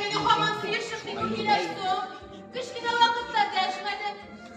мине һаман сыерчык дип үпкәләр соң? Кечкенә вакытта дәшмәде.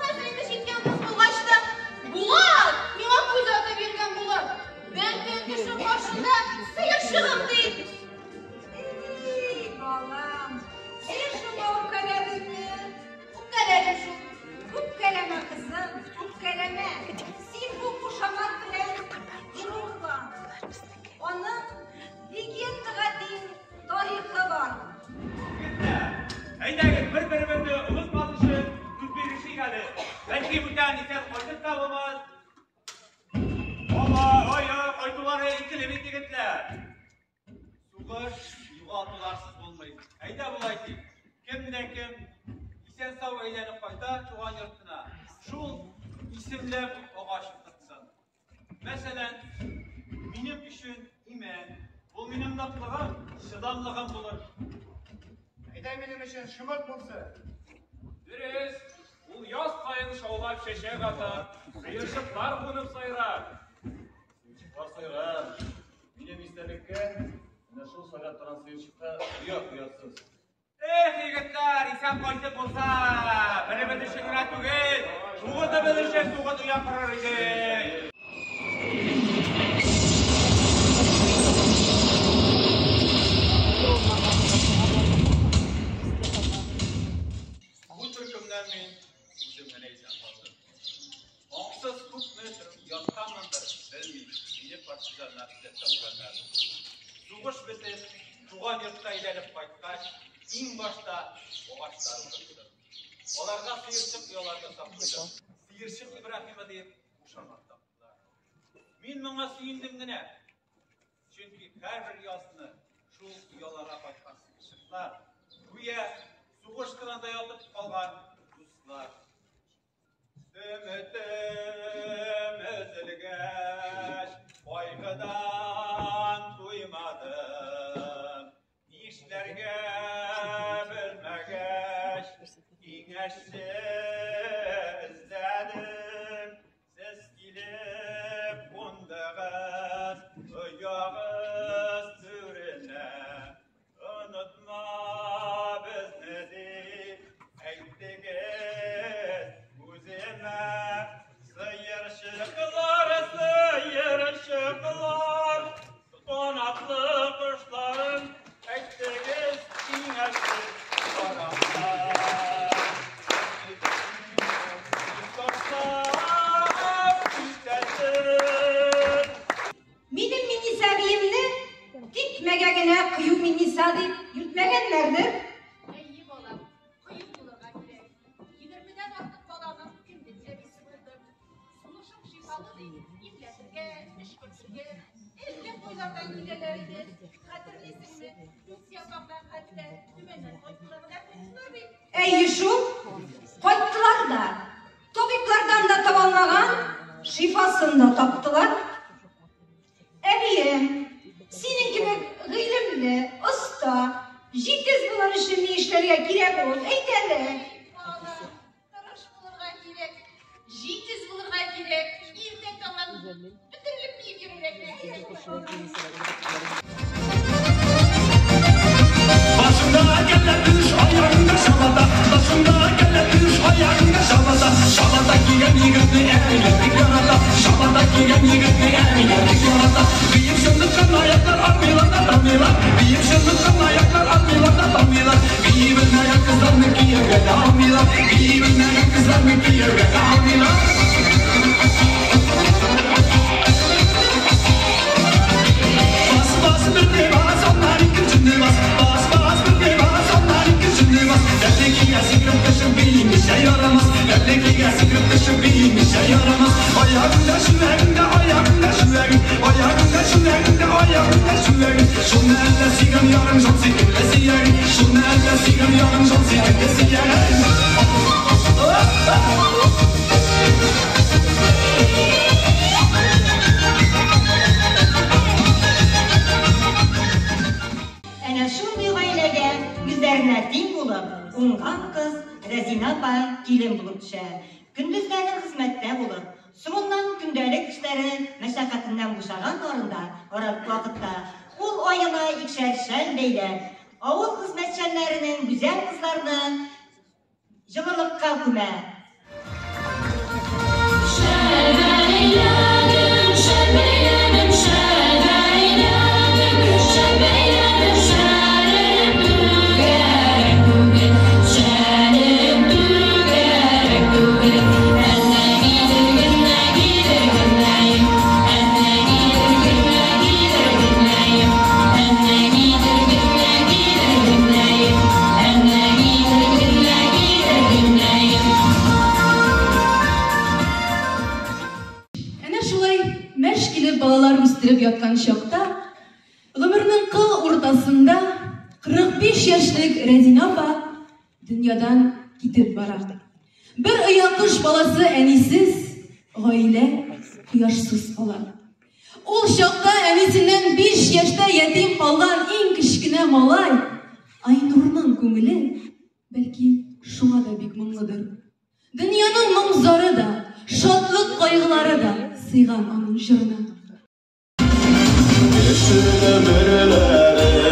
Хәзер инде җиткән кыз булгач та, Булат! Миңа күз атып йөргән булыр. Бөтен кеше каршында сыерчыгым ди. Эй, балам, син шуңа үпкәләдеңме? Үпкәләдем шул. Үпкәләмә, кызым, үпкәләмә. Син бу кушамат белән горурлан. Аның легендага тиң тарихы бар. Егетләр, әйдәгез, бер-беребезне онытмас өчен сүз бирешик әле. Бәлки бүтән исән кайтып та булмас. Ава, ой, ой, кайтулары икеле бит, егетләр. Сугыш югалтуларсыз булмый. Әйдә болай итик. Кем дә кем исән-сау әйләнеп кайта туган йортына, шул исемләп агач утыртсын. Мәсәлән, минем өчен имән. Ул минем ныклыгым, чыдамлыгым булыр. Әйдә минем өчен шомырт булсын. Дөрес, ул яз саен шаулап чәчәк ата, сыерчыклар кунып сайрар. Сыерчыклар сайрар. Минем истәлеккә менә шул сайрап торган сыерчыкка оя куярсыз. Эх, егетләр, исән кайтып булса, беребез өчен генә түгел, тугызыбыз өчен тугыз оя корыр идек. Бу төркемнән мин үзем генә исән калдым. Аңсыз күпме ятканмындыр, белмим, мине партизаннар эзләп тапканнар. Сугыш бетеп, туган йортка әйләнеп кайткач, иң башта агачлар утырттым. Аларга сыерчык оялар ясап куйдым. Сыерчык Ибраһимы дип кушамат таптылар. Мин моңа сөендем генә. Чөнки һәрбер язны шул ояларга кайткан сыерчыклар, гүя сугыш кырында ятып калган дуслар. Өметем өзелгәч, кайгыдан туймадым. Нишләргә белмәгәч, киңәшче эзләдем. Сез килеп кундыгыз оягыз түренә. Онытма безне дип әйттегез үземә. Сыерчыклар, сыерчыклар, канатлы кошларым, әйттегез киңәшеп караңлар. Ташлап китәсең. Минем Минниса әбиемне тикмәгә генә кыю Минниса дип йөртмәгәннәрдер. Әйе, балам, кыю булырга кирәк. Егермедән артык баланың кендек әбисе булдым. Сулышың шифалы дип, имләтергә, өшкертергә, әллә кайлардан киләләр иде. Хәтерлисеңме, Люция апаңнан хәтта Төмәннән кайттылар да кайттылар бит. Әйе шул, кайттылар да, табиблардан да таба алмаган шифасын да таптылар. Әбием, синең кебек гыйлемле, оста, җитез булыр өчен ни эшләргә кирәк ул? Әйт әле. Балам, тырыш булырга кирәк, җитез булырга кирәк, иртә таңнан бөтерелеп биеп йөрергә кирәк. Башында кәләпүш, аягында чабата. Башында кәләпүш, аягында чабата. Чабата кигән егетне әниләр бик ярата. Чабата кигән егетне әниләр бик ярата. Биеп чынлыккан аяклар армыйлар да танмыйлар. Биеп чынлыккан аяклар армыйлар да танмыйлар. Бии белмәгән кызларны кияүгә дә алмыйлар. Бии белмәгән кызларны кияүгә дә алмыйлар. Бас, бас, бер бас, аннан икенчене бас. Бас, бас, бер бас, аннан икенчене бас. Әлегә сикереп төшеп биемичә ярамас. Әлегә сикереп төшеп биемичә ярамас. Аягыңда чүәгеңдә, аягыңда чүәгең. Аягыңда чүәгеңдә, аягыңда чүәгең. Шуны әллә сөйгән ярың җан сөйкемле сөягең. Шуны әллә сөйгән ярың җан сөйкемле сөягең. Әнә шундый гаиләгә үзләренә тиң булып, уңган кыз Рәзинә апа килен булып төшә. Көндезләре хезмәттә булып, соңыннан көндәлек эшләре мәшәкатеннән бушаган арында, вакытта ул аена икшәр шәл бәйләп, авыл хезмәтчәннәренең гүзәл кызларны җылылыкка күмә. Әнә шулай мәш килеп балалар үстереп яткан чакта, гомернең кыл уртасында 45 яшьлек Рәзинә апа дөньядан китеп бара. Бер оя кош баласы әнисез, гаилә кояшсыз кала. Ул чакта әнисеннән 5 яшьтә ятим калган иң кечкенә малай Айнурның күңеле, бәлки, шуңа да бик моңлыдыр. Дөньяның моң-зары да, шатлык-кайгылары да сыйган аның җырына. Кеше гомерләре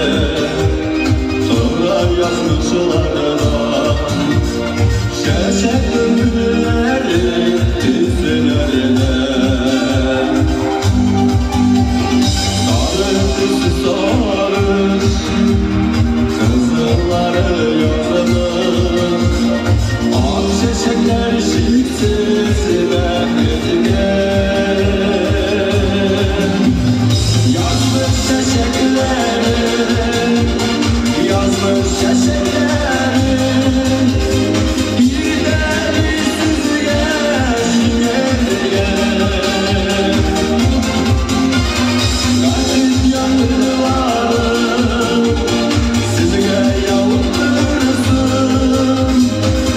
тора язмышларда, Чәчәк гөлләре төсләрдә. Сары төсе сары, кызыллары язылып, Ак чәчәкләр чиксез бәхеткә. Язмыш чәчәкләре, язмыш чәчәкләре, Иртәли сезгә җиңәргә. Газиз яңгырлары сезгә явып торсын,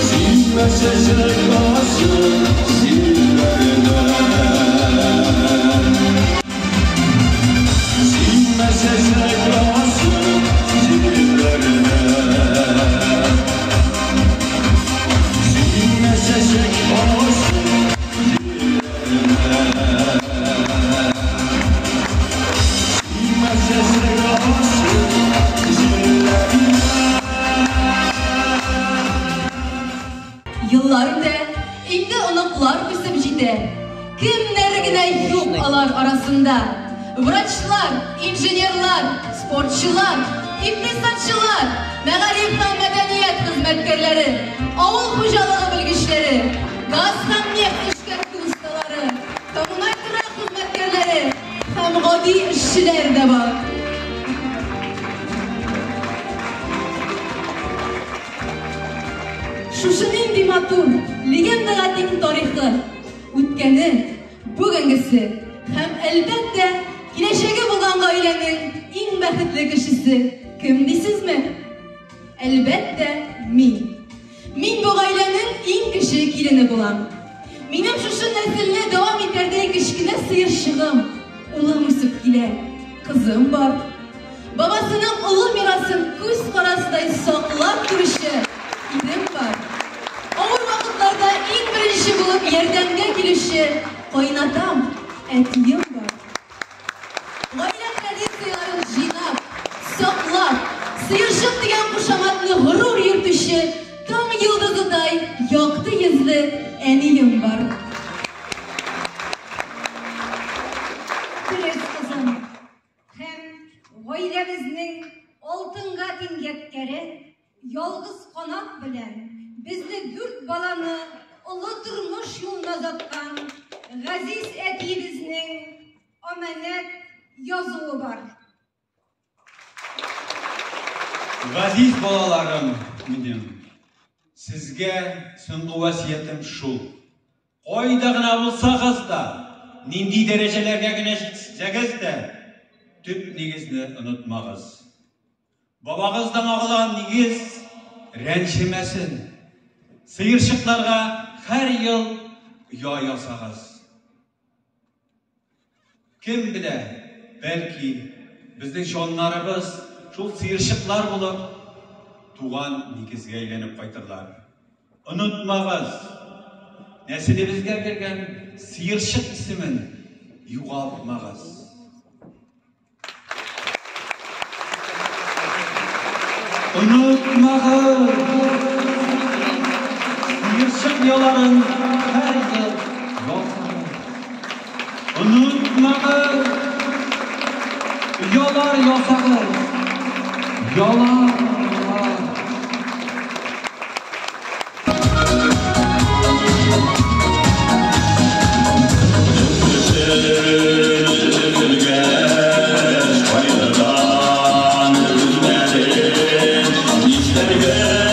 Синмә чәчәк башы җилләрдә. Синмә чәчәк башы җилләрдә. Синмә чәчәк башы җилләрдә. Синмә чәчәк башы җилләрдә. Еллар үтә, инде оныклар үсеп җитә. Кемнәр генә юк алар арасында? Врачлар, инженерлар, спортчылар, икътисадчылар, мәгариф һәм мәдәният хезмәткәрләре, авыл хуҗалыгы белгечләре, газ һәм нефть эшкәртү осталары, коммуналь торак хезмәткәрләре һәм гади эшчеләр дә бар. Шушы нинди матур, легендага тиң тарихы, үткәне, бүгенгесе һәм, әлбәттә, киләчәге булган гаиләнең иң бәхетле кешесе кем дисезме? Әлбәттә, мин. Мин бу гаиләнең иң кече килене булам. Минем шушы нәселне дәвам итәрдәй кечкенә сыерчыгым, улым үсеп килә, кызым бар. Бабасының олы мирасын күз карасыдай саклап торучы ирем бар. Авыр вакытларда иң беренче булып ярдәмгә килүче кайнатам, әтием бар. Гаилә традицияләрен җыйнап, саклап, сыерчык дигән кушаматны горур йөртүче таң йолдызыдай якты йөзле әнием бар. Дөрес, кызым. Һәм гаиләбезнең алтынга тиң ядкәре, ялгыз канат белән безне дүрт баланы олы тормыш юлына озаткан газиз әтиебезнең аманәт язуы бар. Газиз балаларым минем, сезгә соңгы васыятем шул. Кайда гына булсагыз да, нинди дәрәҗәләргә генә җитсәгез дә, төп нигезне онытмагыз. Бабагыздан агылган нигез рәнҗемәсен. Сыерчыкларга һәр ел оя ясагыз. Кем белә, бәлки безнең җаннарыбыз шул сыерчыклар булып туган нигезгә әйләнеп кайтырлар. Онытмагыз, нәселебезгә биргән сыерчык исемен югалтмагыз. Онытмагыз! Сыерчык ояларын һәр ел ясагыз. Онытмагыз! Оялар ясагыз. Оялар, оялар. Өзелгәч, кайгыдан өзмәдем. Нишләргә?